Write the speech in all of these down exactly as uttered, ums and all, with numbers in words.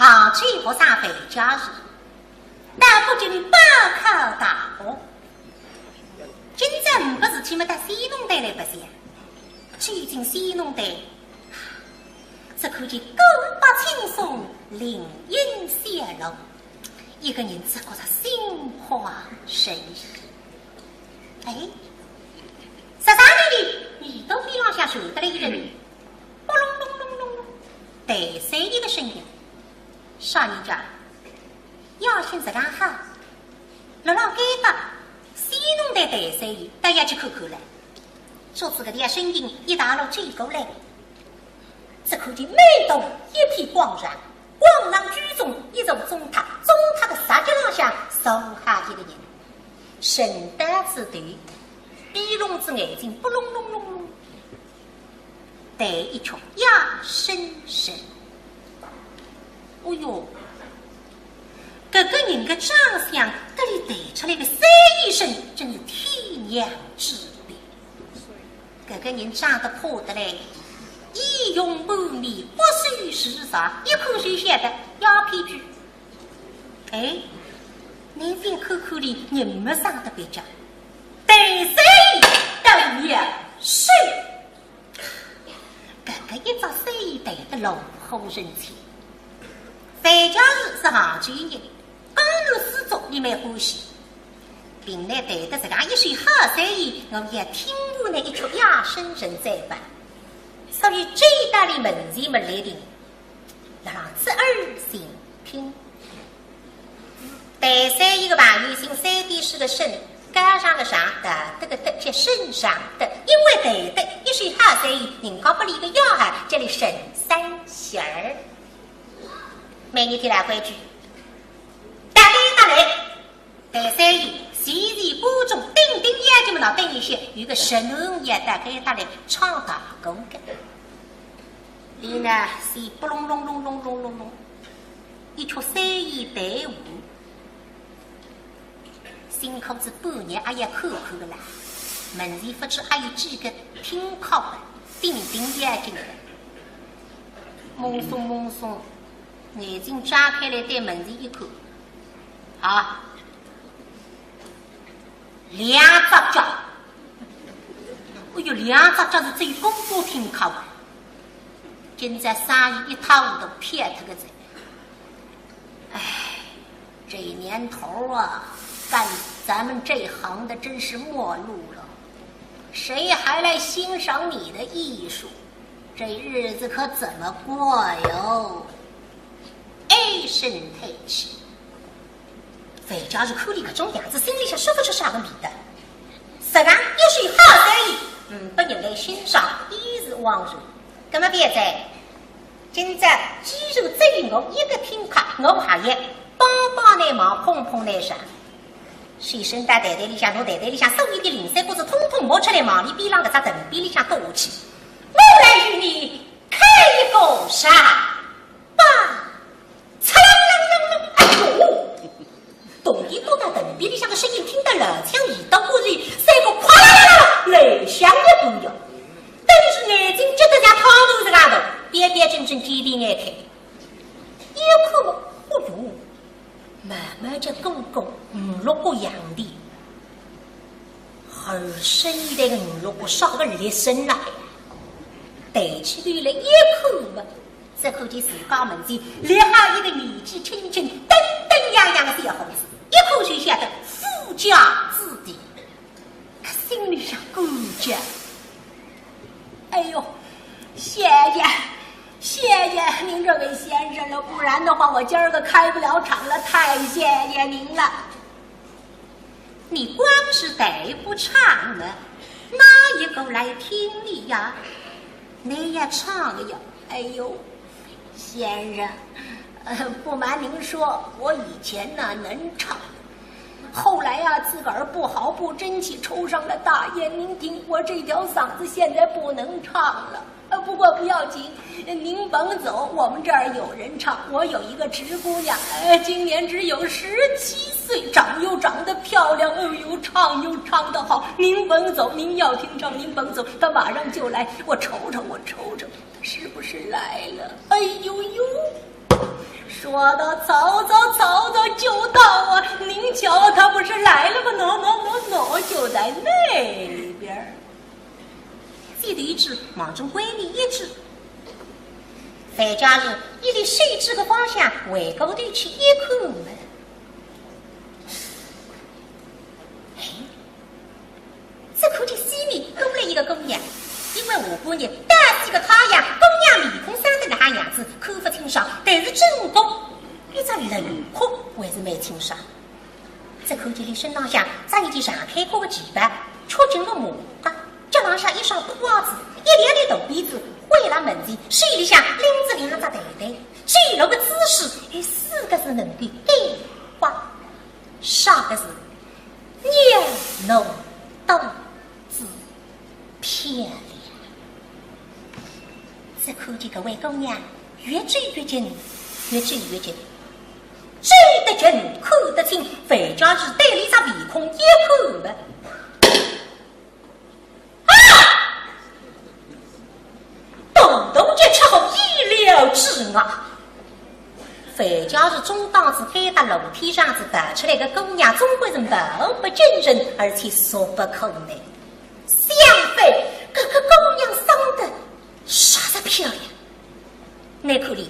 杭州学生范家树，到北京报考大学。今朝呒不事体么，到戏弄台来白相，走进戏弄台，只看见古柏青松，林荫雪绿，一个人只觉着心花神怡。哎，啥啥呢？耳朵边浪向传得来一个人，扑隆隆隆隆隆，弹三弦个声音。啥人家？夜深实梗好，辣辣该搭戏弄台弹三弦，倒要去看看唻。照仔搿点声音一道路走过来，只看见满堂一片广场，广场居中一座钟塔，钟塔个石脚浪向坐下一个人，沉倒仔头，闭拢仔眼睛，扑隆隆隆隆。 弹一曲夜深人。哦哟，搿个人个长相，搭俚弹出来个三弦声，真是天壤之别。搿个人长得怕得来，仪容满面，骨瘦如柴，一看就晓得要骗鬼。哎，倷再看看俚，人么生得蹩脚，弹三弦倒要睡。 搿个一只三弦弹得炉火纯青。范家树是杭州人，江南水族俚蛮欢喜。平日弹得实梗一手好三弦，我也听过俚一曲夜深人再版。所以这一道俚门前么来定，让仔耳心听。 弹三弦个朋友姓三点水个沈，高尚个尚，道德个德，叫沈尚德。因为弹得一手好三弦，人家拨俚个雅号，叫俚沈三弦儿。每日天来规矩，到该搭来，弹三弦，前前半钟，顶顶要紧么，喏，等一歇，有个沈南要到该搭来唱大鼓个。俚呢，先扑隆隆隆隆隆隆隆，一曲三弦弹完。 辛苦仔半日也要看看个啦，门前勿知还有几个听客个，顶顶要紧个。懵松懵松，眼睛张开来对门前一看，啊，两只脚。哎哟，两只脚是最公公听客个，今朝生意一塌糊涂，撇脱个哉。 唉，这年头啊，干咱们这行的真是没落了，谁还来欣赏你的艺术？这日子可怎么过哟？唉声叹气。范家树看俚搿种样子，心里向说勿出啥个味道。实梗一手好三弦，嗯，拨人来欣赏，衣食往顺。葛末勿要哉， 今朝既然只有我一个听客，我还要帮帮倷忙，捧捧倷场。随身到袋袋里向，拿袋袋里向所有的零碎物事统统摸出来，望俚边浪搿只藤边里向丢下去。我来与你开一个场吧。嚓啷啷啷啷，哎呦！ 铜钿丢到藤边里向个声音听得老响，耳朵过去，三个哗啦啦啦啦，来响一半哟。但是眼睛急得像汤匙实梗大，标标准准见地眼开。一看嘛，哦哟，慢慢叫过过五六个洋钿，而声音弹个五六个啥个厉声啦，抬起头来一看嘛， 只看见自家门前立好一个年纪轻轻、登登样样的小伙子，一看就晓得富家子弟。他心里想：感激，哎呦，谢谢，谢谢您这位先生了，不然的话，我今儿个开不了场了，太谢谢您了。 你光是弹不唱呢，哪一个来听你呀？你也唱呀。哎呦，先生，呃，不瞒您说，我以前呢能唱，后来呀，自个儿不好不争气，抽上了大烟酩酊，我这条嗓子现在不能唱了。 呃，不过不要紧，您甭走，我们这儿有人唱。我有一个侄姑娘，呃，今年只有十七岁，长又长得漂亮，哦哟，唱又唱得好。您甭走，您要听唱，您甭走，她马上就来。我瞅瞅，我瞅瞅，她是不是来了？哎呦呦，说到曹操，曹操就到啊，您瞧他不是来了吗？喏喏喏喏，就在那边儿。这里一指，望准闺里一指，樊家树一粒手指个方向，回过头去一看嘛。哎，只看见西面过来一个姑娘，因为下半日大西个太阳，姑娘面孔生得哪哈样子，看勿清爽，但是整个一只轮廓还是蛮清爽。只看见伊身浪向着一件长开阔个旗袍，曲颈个马褂，脚浪向一双拖鞋子，一条条大辫子，跪辣门前，手里向拎着两只袋袋，走路个姿势，有四个字能够概括，啥个字？袅娜多姿。 漂亮。只看见搿位姑娘越走越近，越走越近，走得近看得清，樊家树对伊只面孔一看嘛，啊！统统就出乎意料之外。樊家树总当是该搭楼梯上子爬出来个姑娘，总归是貌不惊人，而且熟不可耐。 相反，搿个姑娘生得煞是漂亮。倷看哩，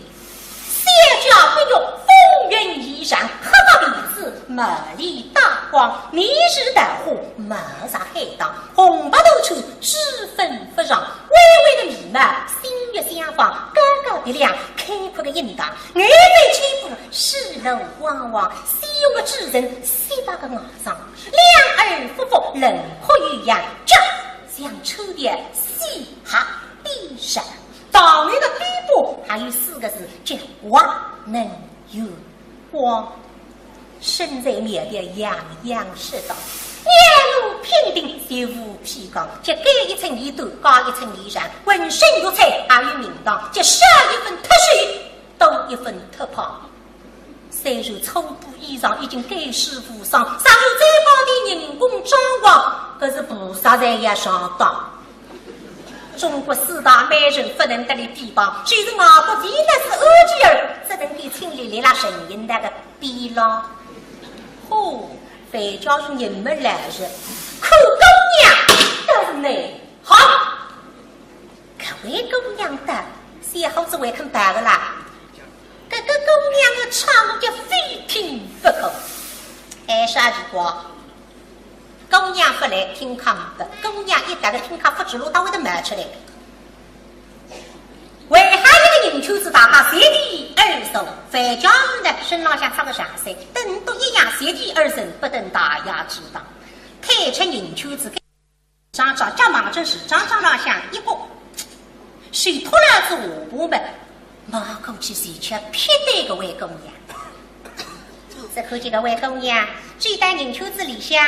小脚碧玉，风韵犹然，黑发披子，目里带光，面如桃花，貌若海棠，红白斗穿，脂粉勿上，微微的眉毛，星月相仿，高高鼻梁，开阔的印堂，眼眉间部，水路汪汪，鲜红的嘴唇，雪白的牙床，两耳福福，轮廓有样，脚 像秋天西下边上，大门的边部还有四个字叫滑嫩有光。身材苗条样样适当，面容平平，就无披刚，就高一寸衣短，高一寸衣裳，浑身玉彩还有名堂，就少一分脱瘦，多一分脱胖。 虽然粗布衣裳已经盖世无双，上有最高的人工装潢，可是菩萨侪要上当。中国四大美人不能搭俚比方，就是外国维纳斯、安吉尔，只能够请俚立辣陈寅恼个边浪。嚯，樊家树人蛮老实，看姑娘倒是蛮好。 搿位姑娘的，小伙子还肯跑个啦？搿个姑娘的唱我就非听不可。哎，啥情况？姑娘勿来，听客呒不，姑娘一到个听客勿知路到位的冒出来。还好一个人圈子，大家席地而坐，樊家树呢，身浪向着个长衫，等都一样，席地而坐，不登大雅之堂。退出人圈子， 张张叫忙正是张张浪向一个，手托牢仔下巴么，望过去是一只漂亮个灰姑娘。只看见搿灰姑娘，走到人圈子里向，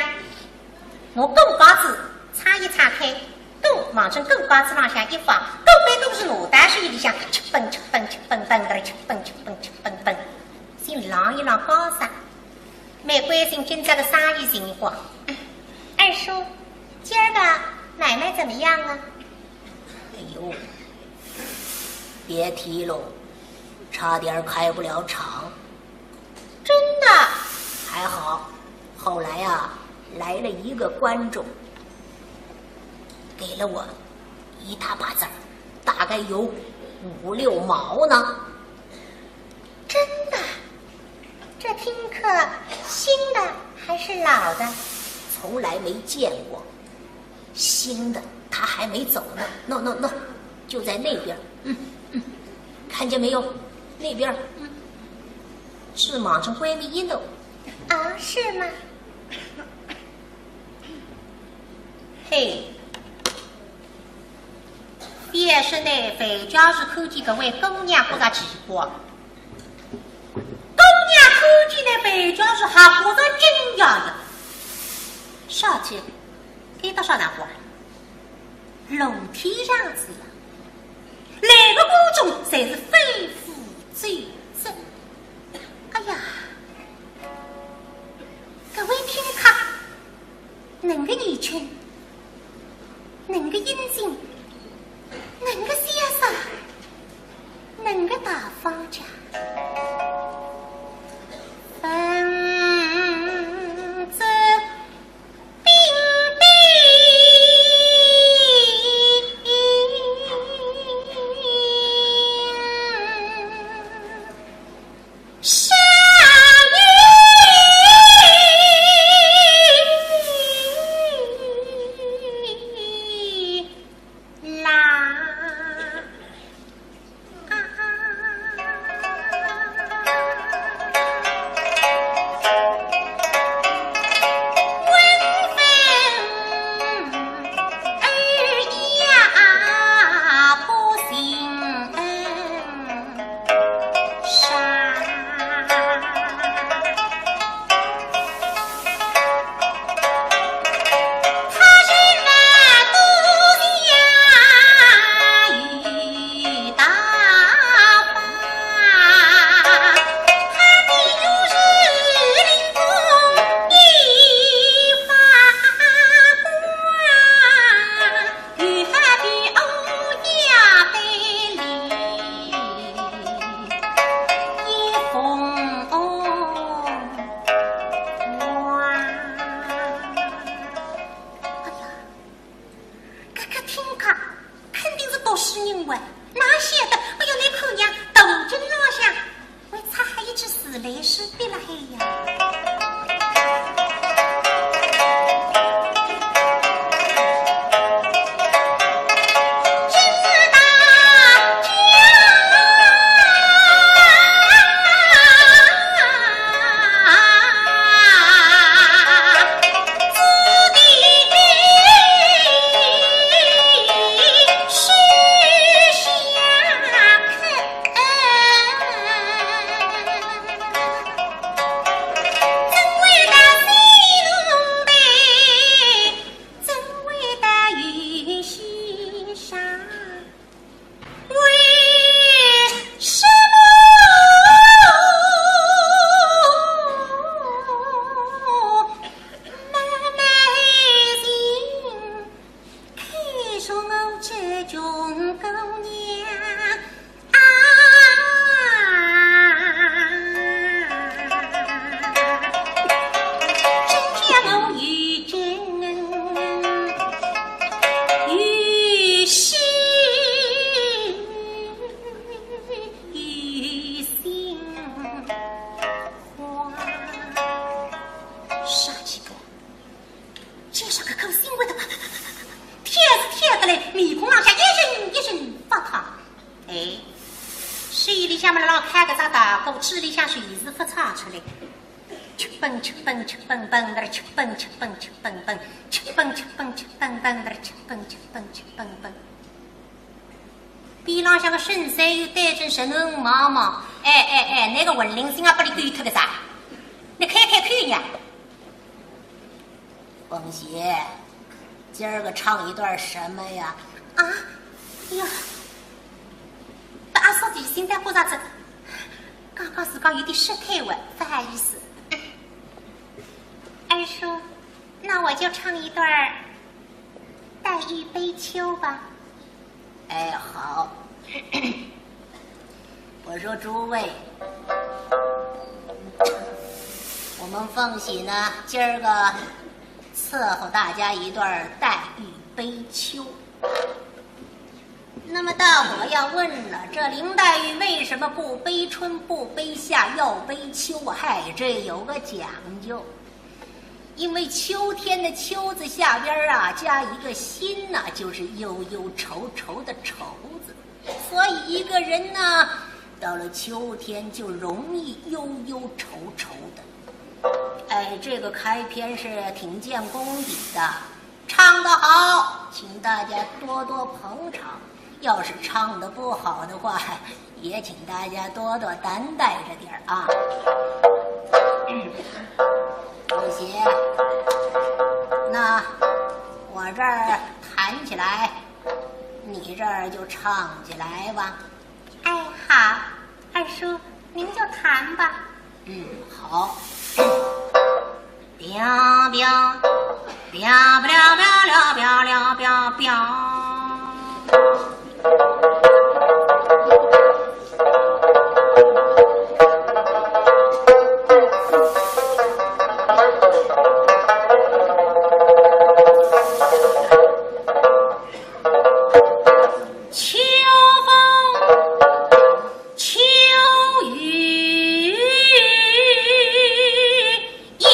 拿罟戒指撑一撑开，罟望准罟戒指浪向一放，罟板都是拿到手里向，吃蹦吃蹦吃蹦蹦个，吃蹦吃蹦吃蹦蹦，先浪一浪高兴。 蛮关心今朝个生意情况。二叔，今儿个买卖怎么样啊？哎呦，别提喽，差点儿开不了厂。真的？还好，后来啊，来了一个观众，给了我一大把子儿，大概有五六毛呢。 真的？这听客新的还是老的？从来没见过。新的，他还没走呢。喏喏喏，就在那边儿。嗯嗯，看见没有？那边儿。嗯，是望准闺里一路。啊，是吗？嘿， 也是呢，樊家树看见搿位姑娘觉着奇怪。姑娘看见呢，樊家树还觉着惊讶呀。小姐，搿搭啥场化？楼梯上子呀，来个观众侪是飞舞走走。哎呀，搿位听客 能个年轻，能个英俊，能个潇洒，能个大方家。哪晓得，哎哟，倷看呀，头颈浪向还插好一支自来水滴辣海呀。啥情况？ 街上个狗心会得啪啪啪啪啪啪，跳是跳得来，面孔浪向一阵一阵发烫。哎，手里向么辣浪开个只大鼓，嘴里向水是发唱出来。吃蹦吃蹦吃蹦蹦，那儿吃蹦吃蹦吃蹦蹦，吃蹦吃蹦吃蹦蹦，那儿吃蹦吃蹦吃蹦蹦。边浪向个沈三又对准沈文望望，哎哎哎，那个文林心啊，拨伊鬼脱个啥？你看看看呀！ 凤喜，今儿个唱一段什么呀？啊，哎呀，拨阿嫂提醒得过啥子？刚刚自家有点失态了，不好意思。二叔，那我就唱一段儿《黛玉悲秋》吧。 哎，好。我说诸位，我们凤喜呢，今儿个伺候大家一段《黛玉悲秋》。那么大伙要问了，这林黛玉为什么不悲春不悲夏要悲秋啊？嗨，这有个讲究。 因为秋天的秋字下边儿啊，加一个心呐，就是忧忧愁愁的愁字。所以一个人呢，到了秋天就容易忧忧愁愁的。哎，这个开篇是挺见功底的，唱得好，请大家多多捧场。 要是唱得不好的话，也请大家多多担待着点儿啊。嗯，不行，那我这儿弹起来，你这儿就唱起来吧。哎，好，二叔，您就弹吧。嗯，好。 秋风秋雨雁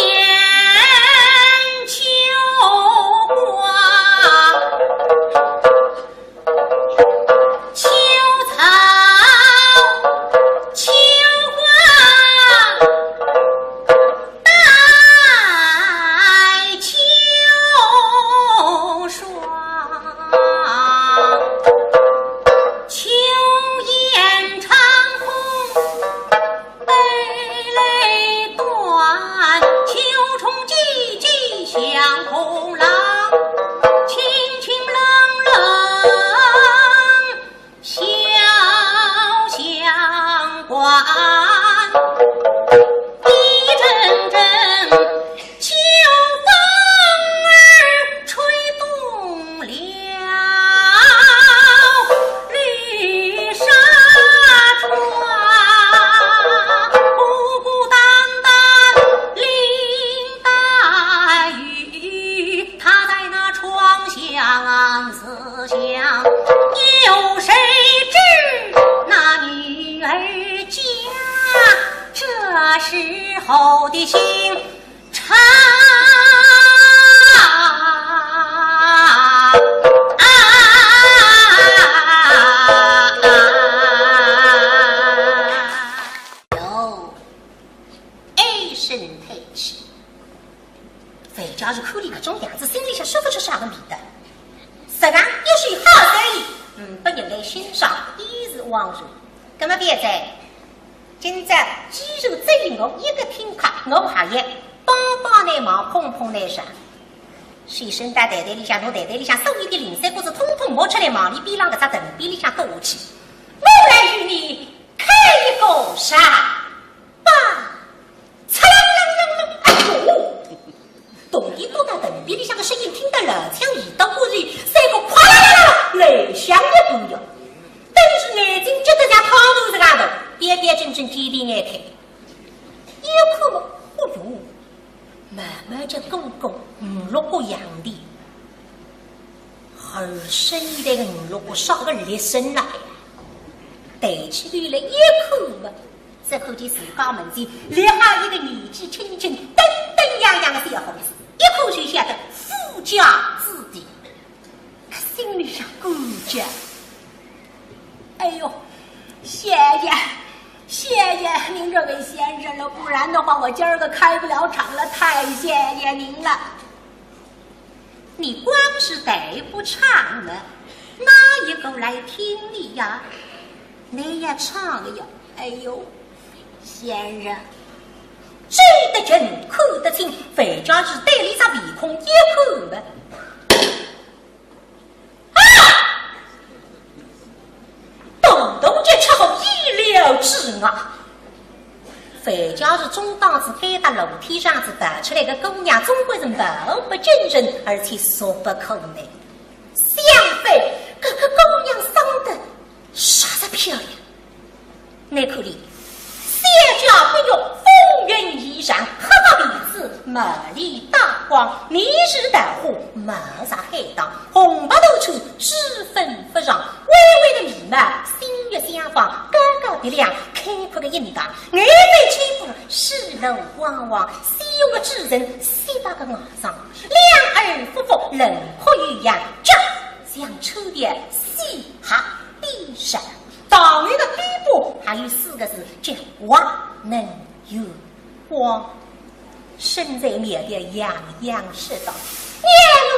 王叔，搿么覅哉，今朝既然只有我一个听客，我还要帮帮倷忙，捧捧倷场。随手拿袋袋里向，拿袋袋里向所有的零碎物事统统摸出来，望俚边浪搿只藤匾里向丢下去。我来与你开一个场吧。 嚓啦啦啦啦，哎呦！咚地笃到藤匾里向个声音听得老腔一到过去，三个哗啦啦啦来响一半呀。等于眼睛结得像汤圆实梗大，标标准准见地眼开。一看嘛，哦哟，慢慢叫过过五六个洋钿，而深一代个五六个啥个立身啦，抬起头来一看嘛， 只看见自家门前立好一个年纪轻轻、登登样样的小伙子，一看就晓得富家子弟，心里向感激。哎呦，谢谢，谢谢您这位先生了，不然的话我今儿个开不了场了，太谢谢您了。 你光是弹不唱呢，哪一个来听你呀？你也唱呀！哎呦，先生，追得近，看得清，范家树对俚只面孔一看嘛，啊！ 动动就出乎意料之外。范家树中档子该搭楼梯上子跑出来个姑娘，总归是貌不惊人，而且俗不可耐。相反，搿个姑娘生得煞是漂亮。倷看俚，小脚碧玉，风云霓裳，黑发皮子，美丽大方，面如桃花，貌若海棠，红白斗穿，脂粉勿上，微微的眉毛，星月相仿，高高鼻梁，开阔的印堂，眼眉间部，水轮汪汪，鲜红的嘴唇，雪白的牙床，两耳福福，轮廓有样，脚像秋天西海边上。 堂楼的边部还有四个字叫望能有光。身材苗条，样样适当，面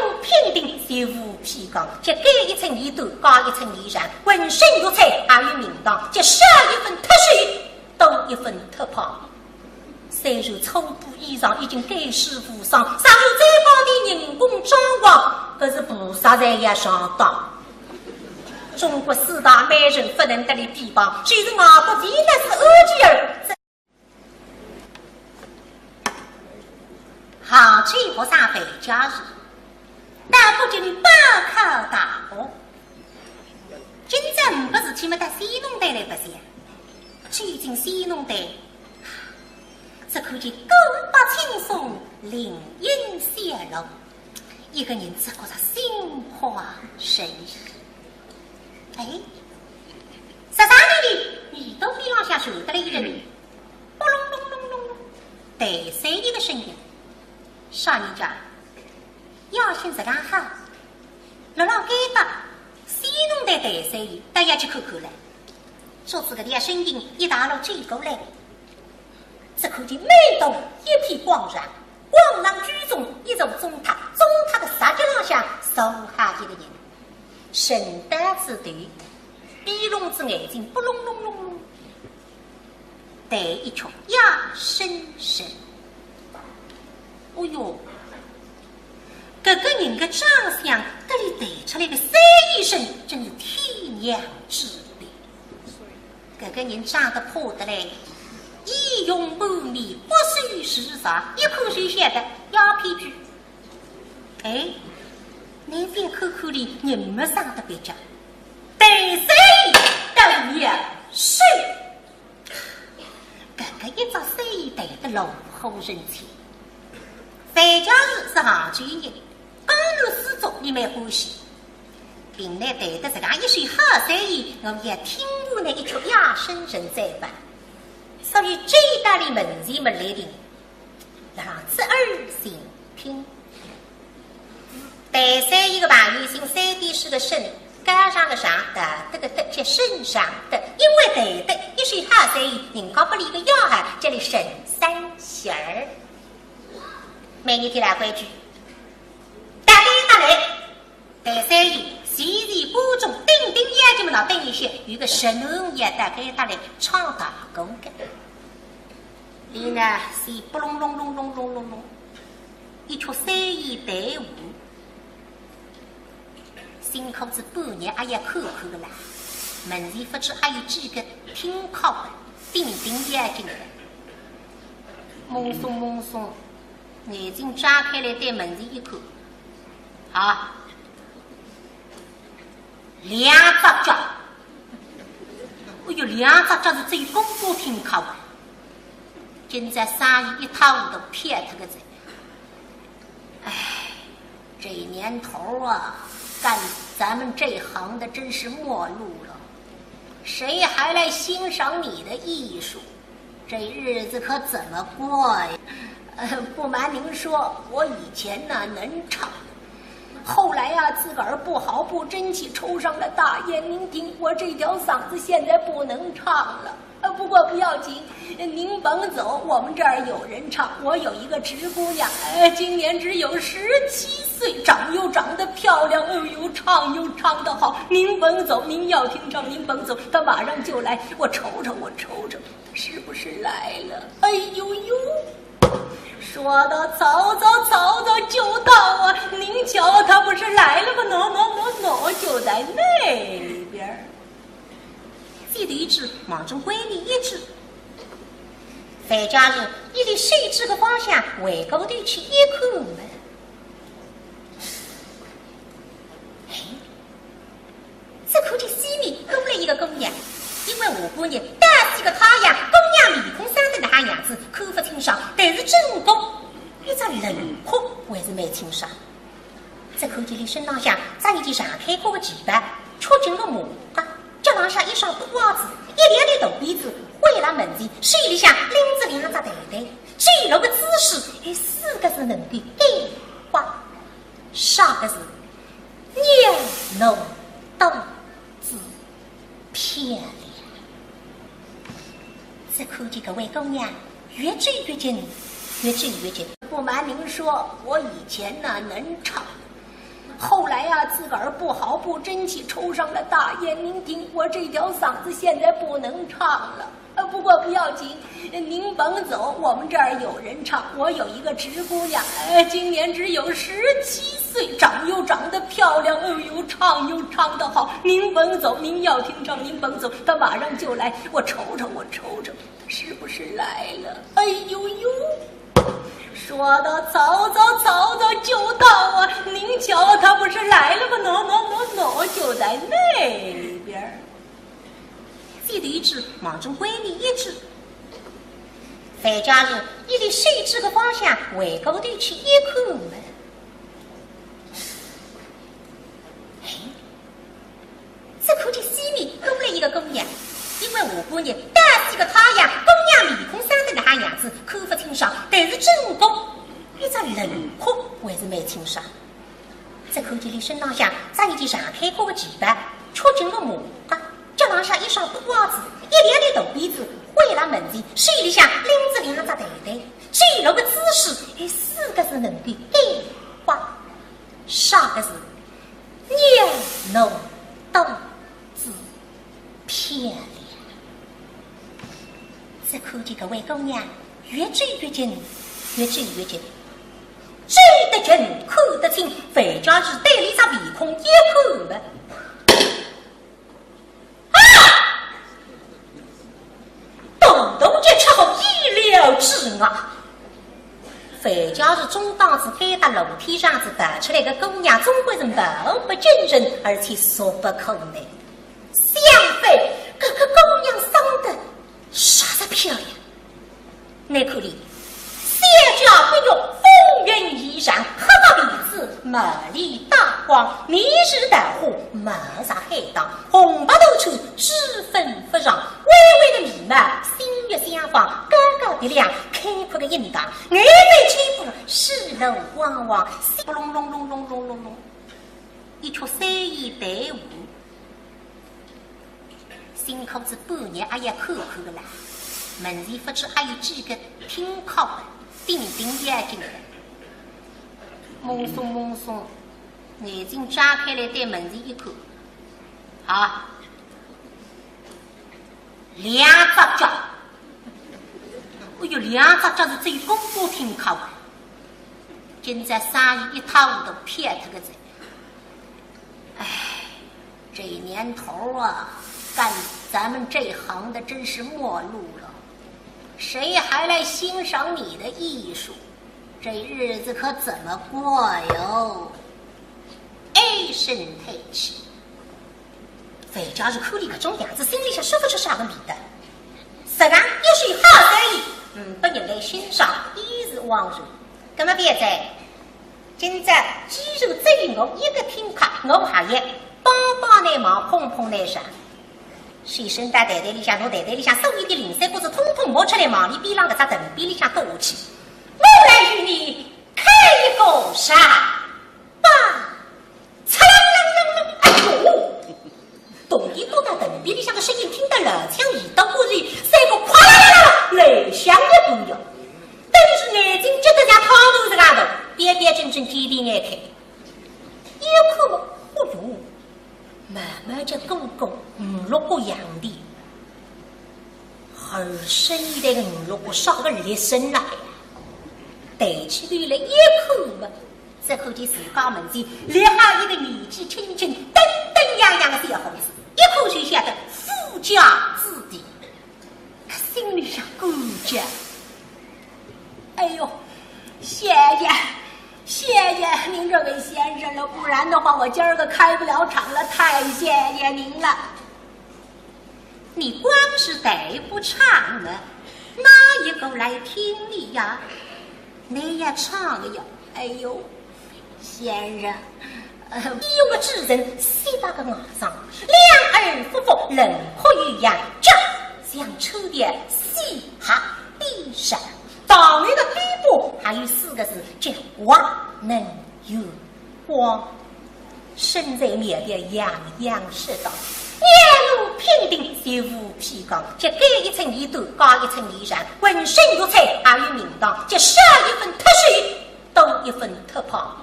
容平定，绝无披刚，就该一寸衣短，加一寸衣裳，浑身玉钗还有名堂，就少一分脱瘦，多一分脱胖。虽然粗布衣裳已经盖世无双，尚有最高的人工装潢，搿是菩萨才要上当。 中国四大美人不能搭俚比吧，就是外国维纳斯、安吉尔。杭州学生范家树，到北京报考大学。今朝呒不事体么，到西农台来白相。走进西农台，只看见古柏青松，林荫雪绿。 一个人只觉着心旷神怡。哎，啥啥呢？耳朵边浪向传得来一个人，扑隆隆隆隆隆，弹三弦个声音。啥人家？夜深实梗好，辣辣该搭，西农台弹三弦，倒要去看看唻。照仔搿点声音一道路走过来，只看见满堂一片光芒， 光芒之中，一座钟塔，钟塔的石级浪向坐下一个人，身带紫缎，闭拢仔眼睛，扑隆隆隆隆，弹一曲夜深沉。哦哟，搿个人的长相，搭俚弹出来的三弦声，真是天壤之别。 搿个人长得怕得来，仪容满面，骨瘦如柴，一看就晓得要骗局。哎，倷再看看俚，人么生得蹩脚，弹三弦倒要死。搿个一只三弦弹得炉火纯青。范家树是杭州人，江南水族俚蛮欢喜。 并倷弹得实梗一手好三弦，我也听过倷一曲夜深沉再吧。所以走到俚门前么立定，让仔仔细听。弹三弦个朋友姓三点水个沈，高尚个尚，道德个德，叫沈尚德。因为弹得一手好三弦，人家拨俚个雅号，叫俚沈三弦儿。每日天老规矩，打擂打擂， 弹三弦，前前观众顶顶要紧么，等一歇，有个神童也到该搭来唱大鼓个。俚呢，是扑隆隆隆隆隆隆隆，一曲三言弹无。辛苦仔半日也要看看个啦，门前勿知还有几个听客个，顶顶要紧个。懵松懵松，眼睛张开来对门前一看，啊， 两只脚。哎哟，两只脚是最功夫挺高啊。今朝生意一塌糊涂，撇脱个哉。唉，这年头啊，干咱们这行的真是末路了，谁还来欣赏你的艺术？ 这日子可怎么过呀？呃，不瞒您说，我以前呢能唱，后来呀，自个儿不好不争气，抽上了大烟。您听，我这条嗓子现在不能唱了。呃，不过不要紧，您甭走，我们这儿有人唱。我有一个侄姑娘，呃，今年只有十七岁，长又长得漂亮，哎呦，唱又唱得好。您甭走，您要听唱，您甭走，她马上就来。我瞅瞅，我瞅瞅。 是不是来了？哎呦呦，说到曹操，曹操就到啊！您瞧，他不是来了吗？喏喏喏喏，就在那里边儿。这头一只望准外面一指，范家人一立手指个方向，回过头去一看嘛，哎， 只看见西面过来一个姑娘，因为下半日大西个太阳，姑娘面孔生得哪样子，看勿清爽，但是整个一只轮廓还是蛮清爽。只看见俚身浪向着一件长开胯个旗袍，曲颈个马褂，脚浪向一双拖鞋子，一条条大辫子，跪辣门前，手里向拎着两只袋袋，走路个姿势，哎，四个字能够概括，啥个字？ 袅娜当自漂亮。只看见搿位姑娘越走越近，越走越近。不瞒您说，我以前呢能唱，后来啊，自个儿不好不争气，抽上了大烟。您听，我这条嗓子现在不能唱了。 呃，不过不要紧，您甭走，我们这儿有人唱。我有一个侄姑娘，呃，今年只有十七岁，长又长得漂亮，哎呦，唱又唱得好。您甭走，您要听唱，您甭走，她马上就来。我瞅瞅，我瞅瞅，是不是来了？哎呦呦，说到曹操，曹操就到啊！您瞧，他不是来了吗？喏喏喏喏，就在那里边儿。 这头一指望准外面一指，范家人一立手指个方向，回过头去一看嘛，哎，只看见西面过来一个姑娘，因为下半日大西个太阳，姑娘面孔生得哪样子，看勿清爽，但是整个一只轮廓还是蛮清爽。 只看见俚身浪向着一件长开胯个旗袍，曲颈个马褂，脚浪向一双拖鞋子，一条条大辫子，跪辣门前，手里向拎着两只袋袋，走路个姿势，哎，四个字能够概括，啥个字？袅娜当自 漂亮。只看见搿位姑娘越走越近，越走越近，走得近，看得清，范家人对俚只面孔一看嘛，啊！动动就出乎意料之外。范家人总当是该搭楼梯上子爬出来个姑娘，总归是貌不惊人，而且俗不可耐。 相反，搿个姑娘生得煞是漂亮。倷看俚，小脚骨肉，丰膺异常，黑发披丝，目里带光，面如桃花，貌若海棠，红白斗穿，脂粉发亮，微微的眉毛，星月相仿，高高鼻梁，开阔的印堂，眼眉清波，细柳汪汪，扑隆隆隆隆隆隆隆，一曲三言弹无。 辛苦仔半日也要看看个啦，门前勿知还有几个听客个，顶顶要紧个。懵松懵松，眼睛张开来对门前一看，啊，两只脚。哎哟，两只脚是只有公公听靠啊。今朝生意一塌糊涂，撇脱个哉。唉，这年头啊，干咱们这行的真是没落了，谁还来欣赏你的艺术？这日子可怎么过哟？唉声叹气。樊家树看俚搿种样子，心里向说勿出啥个味道。实梗一手好生意，嗯，拨人来欣赏，衣食无忧。葛末勿要哉，今朝既然只有我一个听客，我还要帮帮倷忙，捧捧倷场。随身带袋袋里向，拿袋袋里向所有的零碎物事统统摸出来，望俚边浪搿只藤匾里向搁下去。我来与你开一个场吧。嚓啷啷啷啷，哎哟！铜钿落到藤匾里向个声音听得老响，一道过去，三个啪啦啦啦啦，来响一半呀。但是眼睛结得像汤圆实梗大，标标准准，见地眼开。一看嘛，哦哟，慢慢叫过过五六个洋钿，而身一代个五六个啥个立身了呀？抬起头来一看嘛，只看见自家门前立好一个年纪轻轻、登登样样个小伙子，一看就晓得富家子弟。 心里向感激。哎呦，谢谢，谢谢您这位先生了，不然的话，我今儿个开不了场了，太谢谢您了。你光是弹不唱呢，哪一个来听你呀？你也唱呀，哎呦， 先生，呃，有个主人，雪白个牙齒，两耳不服，轮廓有样，脚像秋天西下边上，堂楼个边部还有四个字，叫光能有光。身材苗条，样样适当，面目平定，绝无披光，脚高一寸二短，高一寸二长，浑身玉砌，还有名堂，叫少一分脱瘦， 多一分脱胖。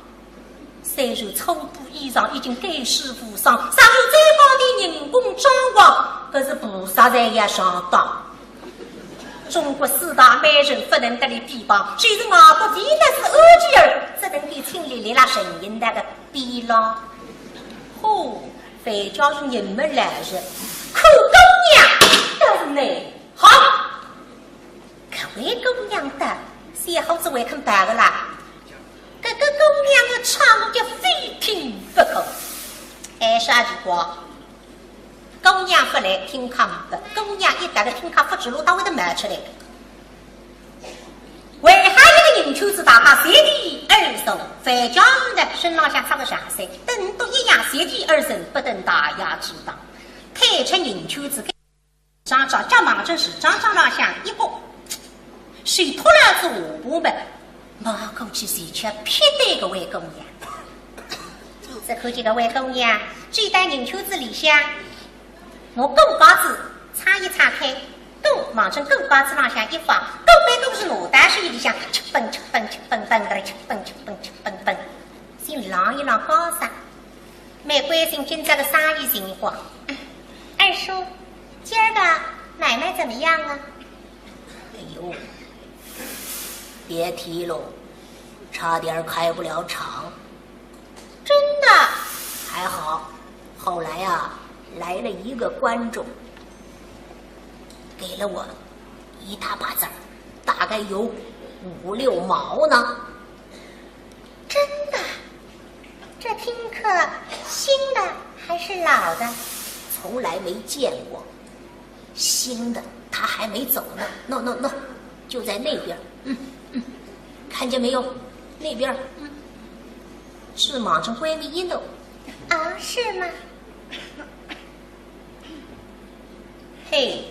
虽然粗布衣裳已经盖世无双，尚有最高的人工装潢，可是菩萨才要上当。中国四大美人不能搭俚比方，就是外国维纳斯、安吉尔，只能够请俚立勒陈英台个边浪。嚯，樊家树人么来哉，看姑娘倒是难好。 搿位姑娘的，小伙子还肯跑个啦？搿个姑娘个唱我叫非听不可。哎，啥情况？姑娘勿来，听客没，姑娘一到个听客勿知路，哪会得冒出来个？围好一个人圈子，大家席地而坐，樊家树呢，身浪向着个长衫，等都一样，席地而坐，不等大雅之堂。退出人圈子， 张张，脚望准是张张浪向一个，手托牢仔下巴么，望过去是一只漂亮个灰姑娘。只看见搿灰姑娘，走到人圈子里向，拿罟架子撑一撑开，罟望准罟架子浪向一放，罟板头是拿到手里向，吃蹦吃蹦吃蹦蹦个，吃蹦吃蹦吃蹦蹦，先浪一浪高兴。 蛮关心今朝个生意情况。二叔，今儿个买卖怎么样啊？哎呦，别提喽，差点儿开不了场。真的？还好，后来啊，来了一个观众，给了我一大把子儿，大概有五六毛呢。 真的？这听客新的还是老的？从来没见过，新的，他还没走呢。喏喏喏，就在那边儿。嗯嗯，看见没有？那边儿。嗯，是望准外面一弄。啊，是吗？ 嘿，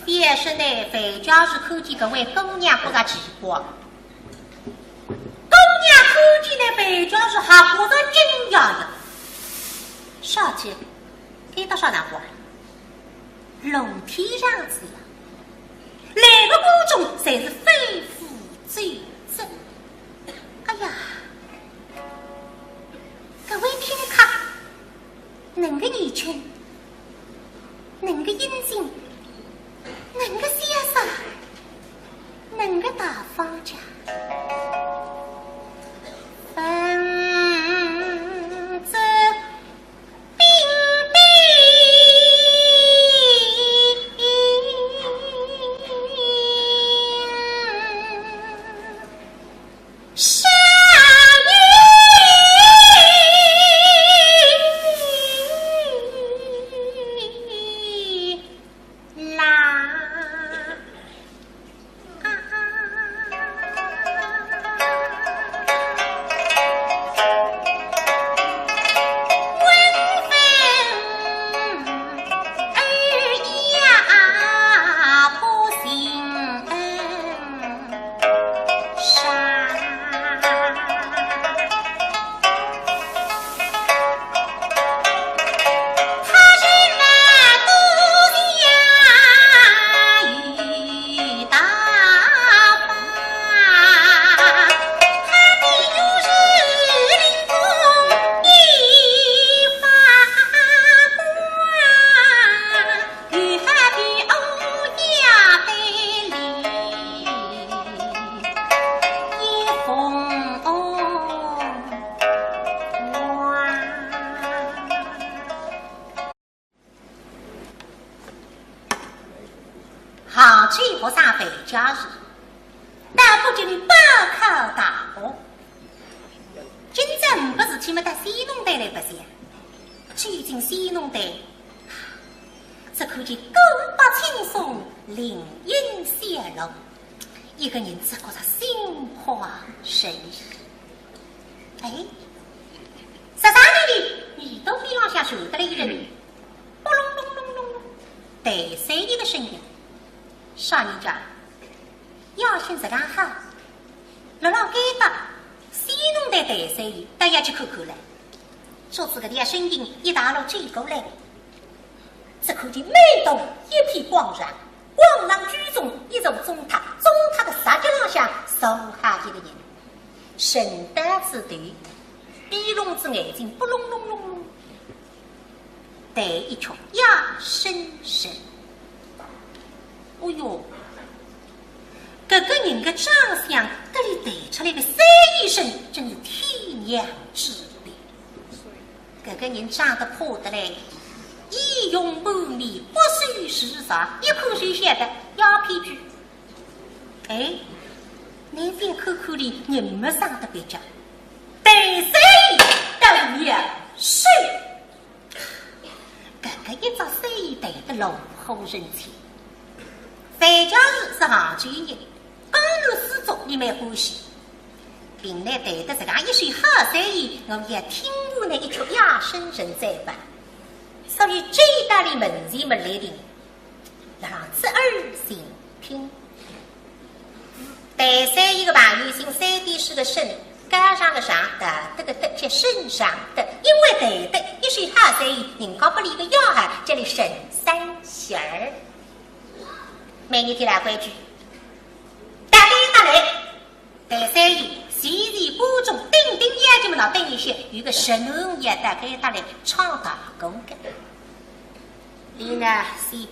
别说呢，樊家树看见搿位姑娘觉着奇怪，姑娘看见呢，樊家树还觉着惊讶呀。啥体？搿搭啥场化？ 弄堂浪子呀，来个观众侪是非富则贵。哎呀，能个年轻，能个英俊，能个潇洒，能个大方家。杭州学生范家树，到北京报考大学。今朝呒不事体么，到戏弄台来白相。走进戏弄台，只看见古柏青松，林荫雪绿，一个人只觉着心花神怡。哎，啥啥呢？你耳朵边浪向传得来一阵 扑隆隆隆隆隆，弹三弦个声音。啥人家？夜深实梗好，辣辣该搭戏弄台弹三弦，倒要去看看唻。照仔搿点声音一道路走过来，只看见满堂一片光亮，光亮之中一座钟塔，钟塔个石脚浪向坐下一个人，神丹子头，碧龙子眼睛，扑隆隆隆隆。 弹一曲夜深人。哦哟，搿个人个长相，搭俚弹出来个三弦声，真是天壤之别。搿个人长得怕得来，仪容满面，骨瘦如柴，一看就晓得鸦片鬼。哎，倷覅看看俚人么生得蹩脚，弹三弦倒是妙手。 搿个一只三弦弹得炉火纯青。范家树是杭州人，江南水族俚蛮欢喜。平日弹得实梗一手好三弦，我也听过俚一曲夜深人再版。所以走到俚门前么来停， 让仔耳心听。弹三弦个朋友姓三点水个沈，高尚个尚，道德个德，叫沈尚德。因为弹得一手好三弦，人家拨俚个雅号，叫俚沈三弦儿。每日天老规矩，大家一道来， 弹三弦，前前半钟，顶顶要紧么，喏，等一歇，有个神童要到该搭来唱大鼓个。俚呢，是